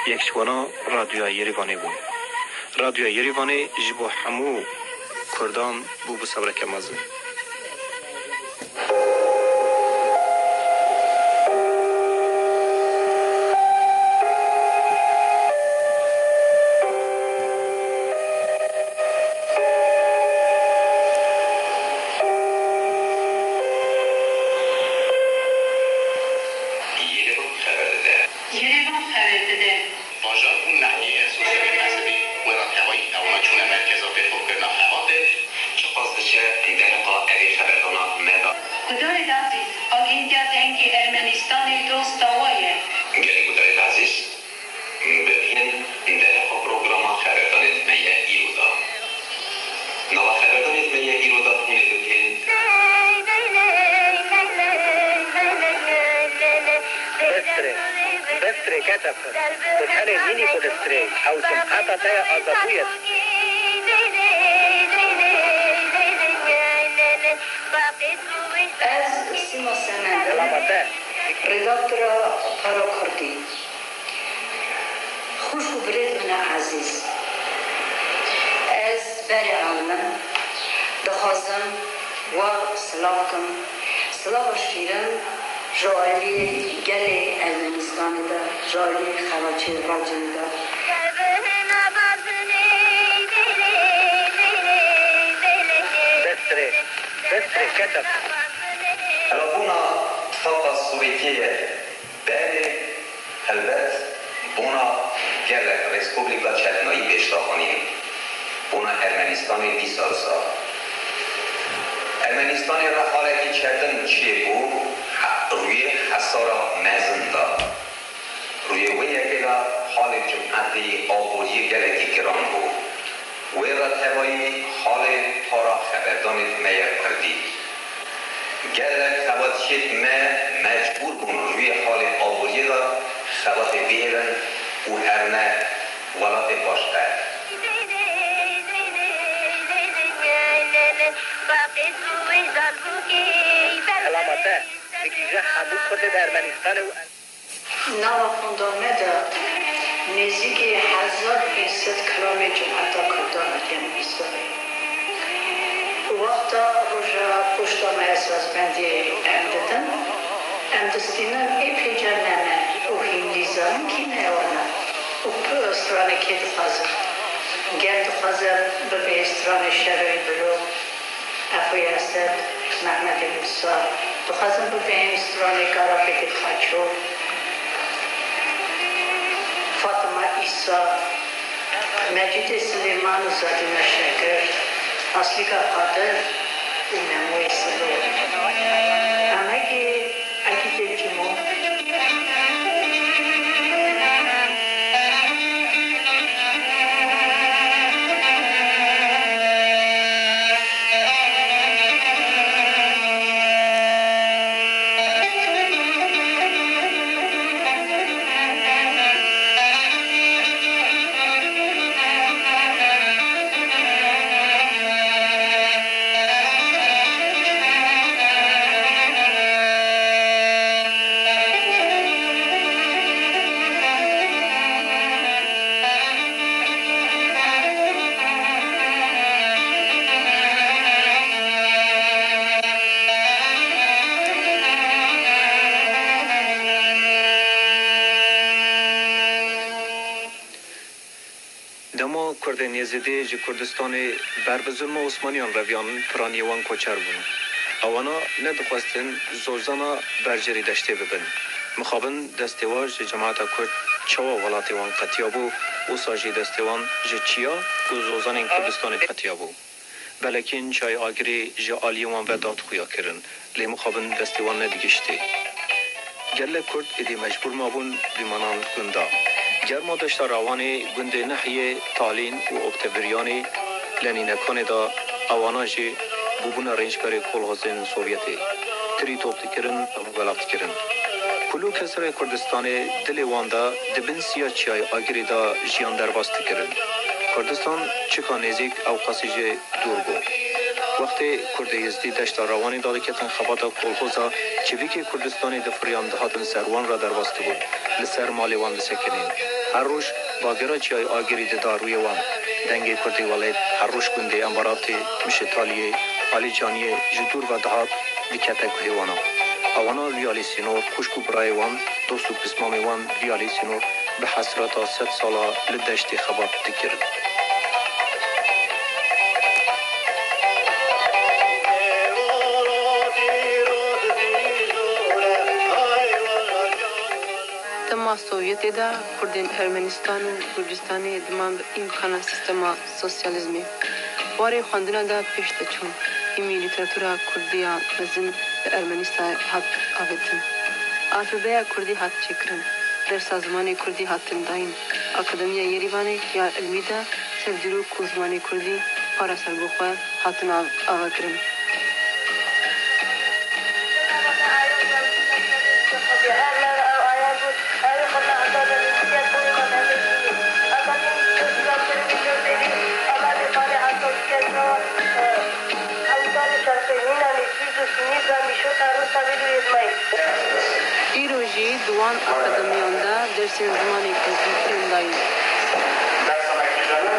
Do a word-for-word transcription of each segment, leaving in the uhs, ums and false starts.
Yek ji wana Radyoya Yerîvanê bû. Radyoya Yerîvanê ji bo hemû Kurdan bûbû sebreke mezin. Yerevan xeber dide. Yerevan xeber dide. Bajar û nahiyeyên sosyalên mezibî wê re tevayî ewana çûne merkeza pêxokirina xebatê. Çiqas diçe dereqa evê xeberdana me de? Guhdarê Dazîz, agêntiya Dengê Ermenistanê dosta we ye. Gelê guhdarê Dazîz, bibihên dereqa programa xeberdanê me ye îro de. Nava xeberdanê me ye îro de hûn ê bibihên. Bestirê, bestirê kete pir. Tu tenê nînî ku distirê. Ew simqeta te ya azadiyê. Ez Sîma Semend im, Lama te. Redaktora Para Kurdî. Xwişk û birêz min e ezîz, ez berê ew min, dixwazim we silav bikim. Silava şîrin ji aliyê gelê Ermenistanê de, ji aliyê xebatçiyê Rojinê de. Dest rê, dest rê kete. Rabûna tifaqa Sovyetiyê ye. Belê, helbet, bona gelek respublika çetinayî pêş de anîn. Bona Ermenistanê dîsa dîsa. Ermenistanê re halekî çetin çêbû, he-, rûyê hesara mezin da. Rûyê wê yekê de halê cemaetê yê aboriyê gelekî giran bû. Wê re tevayî halê para xeberdanê me yê kurdî. Gelek xebatçiyêt me mecbûr bûn rûyê halê aboriyê de xebatê bihêlin û herine welatê başqe. Helama te digihîje hemû kurdên Ermenîstanê û Nava fonda me de nêzîkî hezar pênc sed kilamê cemaeta Kurdan e têne nivîsandin. Wexta roja poşta me esasbendiyê em didin, em distînin êpê cem me ne û hîn dîzanin kî ne wan e û stranê kê dixwaze. Ger dixwaze bibe stranê Şeroyê Bilo, Efûyê Esed, Mehmetê Musa, dixwazin bibihên stranê Karapêtê Qaço, Fatima Îsa, Mecîdê Silêman û Zadîna Şekir, Aslîka Qadir û Nemoyê Silo. Emegê Egîdê Cimo. Dema Kurdên Yezîdî ji Kurdistanê ber bi zulma Osmaniyan reviyan, piraniyê wan koçer bûn. Ewana nedixwestin zozana berjerî deştê bibin. Mixabin destê wan ji cemaeta Kurd çawa welatê wan qetiyabû, wisa jî destê wan ji çiya û zozanên Kurdistanê qetiyabû. Belekîn çiyayê Agirê ji aliyê wan ve dihat xuya kirin, lê mixabin destê wan nedigihiştê. Gelek Kurd êdî mecbûr mabûn bimanan gunda. Germa deşta Rawanê, gundê Nehiyê, Talîn û Oktevriyanê, Lenînekanê de ewana jî bûbûne rêncberê kolhozên Sovyetê. Tirî top dikirin û belav dikirin. Kulû kesirê Kurdistanê dilê wan de di bin siya çiyayê Agirê de jiyan derbas dikirin. Kurdistan çika nêzîk ewqasî jî dûr bû. Wextê Kurdê Yezidî deşta Rawanê dadiketin xebata kolhoza, çivîkê Kurdistanê difiriyan dihatin ser wan re derbas dibûn, li ser malê wan disekinîn. Her roj bagera Çiyayê Agirî dida rûyê wan. Dengê Kurdî welêt her roj gundê Embaratê, Mişetaliyê, Alîcaniyê ji dûr ve dihat dikete guhê wan a. Ewana vî alî sînor, xwişk û birayê wan, dost û pismamê wan vî alî sînor bi hesreta sed sala li deştê xebat dikirin. Dema Sovyetê de Kurdên Ermenistan û Gurcistanê diman bi îmkana sîstema sosyalîzmê. Warê xwendina de pêş diçûn, hîmî lîteratura kurdî ya mezin li Ermenîstanê hat avêtin. Alfebeya kurdî hat çêkirin. Dersa zimanê kurdî hatin dayîn. Akademiya Yerîvanê ya Îlmî de ser dîrok û zimanê kurdî para serbixwe hatin av-, avakirin. Îro jî di wan akademiyan de dersên zimanê kurdî tên dayîn. Dersa me kîjan e?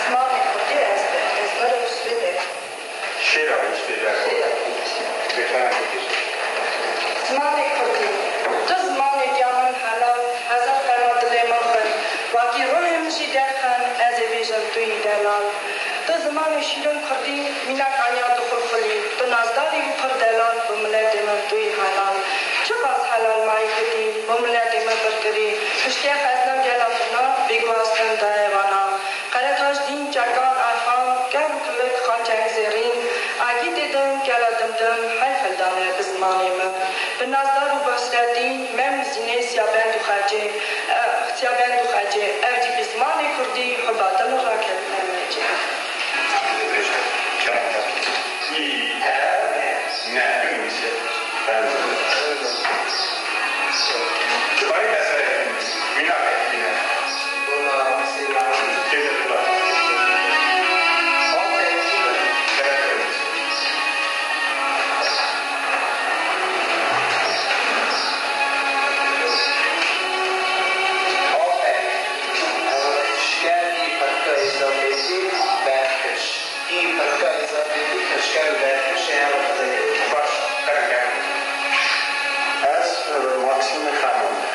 Zimanê kurdî ez, ez me re wistê de. Şêra wistê de. Şêra. Bêkana kurdî. Zimanê kurdî. Tu zimanê diya min helal, hezar qena dilê min xwend. Wekî ruhê min jî derxen, ez ê bêjim tu yî delal. Tu zimanê şîrin kurdî, mînak aniya tu xulxulî. Tu nazdarî û pir delal, bi miletê min tu yî helal. Çiqas helal mayî kurdî, bi miletê min pir kirî. Piştî xezna gela xwe na, bêguhastin daye vana. Qeretaş dîn, çekan, erfan, ker û kilik, xanceng zêrîn, agîtê din, gela dimdim, heyf hildane bi zimanê min. Bi nazdar û bi hisretî, mem zînê siyabend û xecê, eh, siyabend û xecê, ev jî bi zimanê kurdî, huba dil raketine mecê. Î, e, ne, binivîse. Dibarî meseleyê mînakekî ne. Têde dibe. Şikerdî pirka Elîzabetî berpiş. Î pirka Elîzabetî pişker û berpiş e ya Elîzabetî. Baş, qereqe. Ez, e, Maksimî Xanon me.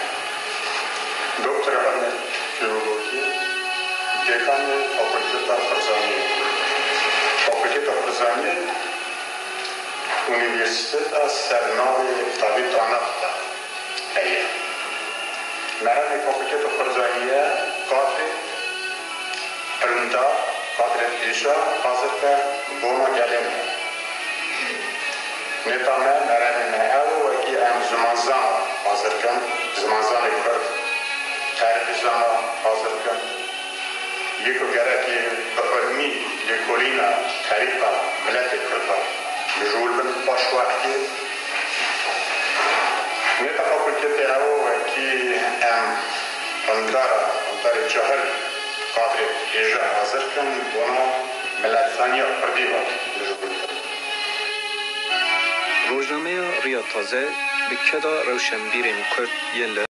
Doktora me filologî, dekanê Fakulteta Xurzaniyê. Fakulteta Xurzaniyê Unîversîteta ser navê David Anafta heye. Meremê Fakulteta Xurzaniyê kadrê birîndar, kadrê hêja hazir ke bona gelê me. Nêta me, meremê me ew e, wekî em zimanzana hazir kin, zimanzanê kurd, terifîzana hazir kin. Yê ku gerekê bi ilmî lêkolîna terîka miletê Kurd de mijûl bin paş wextê. Nêta fakultetê ew e, wekî em qindara, qindarê cahil, kadrê hêja hazir kin, bona miletzaniya Kurdî ve mijûl bin. Rojnameya Riya Taze bi keda rewşenbîrên Kurd yên li